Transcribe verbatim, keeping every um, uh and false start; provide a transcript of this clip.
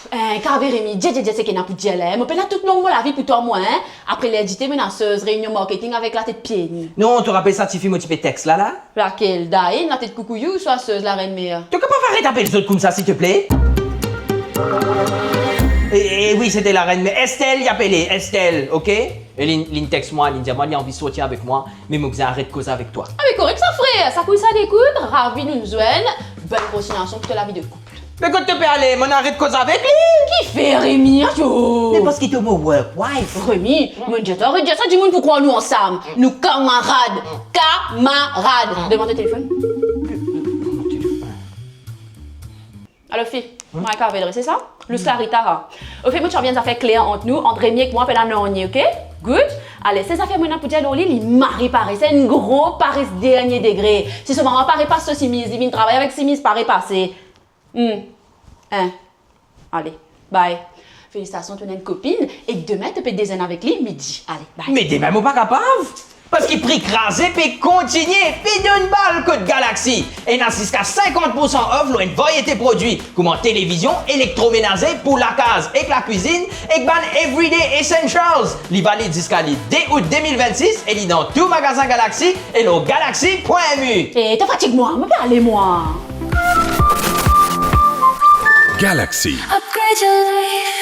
Eh, kave Remi, dir, dir, dir seki ena pou dir la, eh. Mo pena tout long mo lavi pou twa, mwa, eh. Apre ler dite, mo ena soz reynion marketing avek latet pie ni. Non, to rapel sa tifi mo ti pe text la, la? Lakel? Dayin, latet koukouyou, ouswa soz larenn mer? To kapav aret apel zot koumsa, silteple? E, e wi, sete larenn mer. Estelle, li apele Estelle, ok? E li, li text mwa, li dir mwa, li anvi sorti avek mwa, me mo bizin aret koze avek twa. Ah, me korek sa, frer. Sa koumsa, ekout, ravi nou'nn zwenn. Bonn kontinyasyon pou to lavi de koup. Me kot to pe ale, mo'nn aret koze avek li? Kifer, Remi, ayo? Me parski to mo work wife. Remi, mo'nn dir twa, aret dir sa, dimoun pou krwar nou ansam. Nou kamarad. Kamarad. Donn mwa to telefonn. Alo, fi, mwa ek Avedre, se sa? Lous Larita, ha. Oke, mo ti anvi enn zafer kler ant nou, ant Remi ek mwa, fer la nanye, oke? Good. Ale, sel zafer mo ena pou dir lor li, li mari pare, se enn gro pare dernie degre. Si so mama pare pas so simiz, li vinn travay avek simiz pare pase. Hmm. Hein. Ale, bye. Felisitasion, to ena enn kopinn, ek demin to pe dezenn avek li midi. Ale, bye. Me demin mo pa kapav, parski pri kraze pe kontigne, pe donn bal kot Galaxy. Ena ziska sinkant poursan off lor enn variete prodwi, kouma televizion, elektromenaze pou lakaz ek lakwizinn, ek bann everyday essentials. Li valid ziska le de out de mil vennsis e li dan tou magazin Galaxy e lor galaxy pwin mu. E, to fatig mwa, mo pe ale mwa. Galaxy. Upgrade your life.